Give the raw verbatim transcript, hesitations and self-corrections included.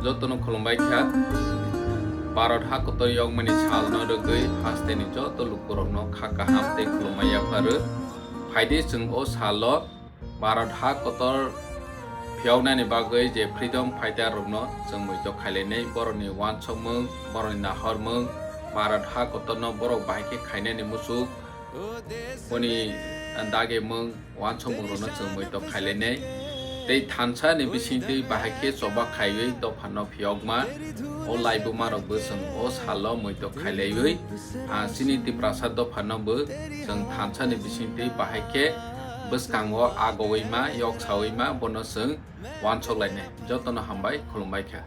Jotono khulumbai kha. Bharat ha kotor yokmani salno rwgwi hasteni joto lukurokno kha kaham tei khulumma yapharwi. Phaidi chwng o salo Bharat ha kotor phiyoknani bagwi je freedom fighter rokno chwng muitok khailainai, borokni uansukmung, borokni nahormung, Bharat ha kotorno borok bahai khe khainani muchuk, boni dagimung, uansukmungrokno chwng muitok khailainai. Tei thansa ni bisingtwi bahai khe choba khaiwi dophano phiyokma, o laibumarokbo chwng o salo muitok khailaiwi, ah, chini Tiprasa dophano bo chwng thansa ni bisingtwi bahai khe bwskango agowi ma, yok sawi ma, bono chwng uansuk lainai. Jotono hambai, khulumbai kha.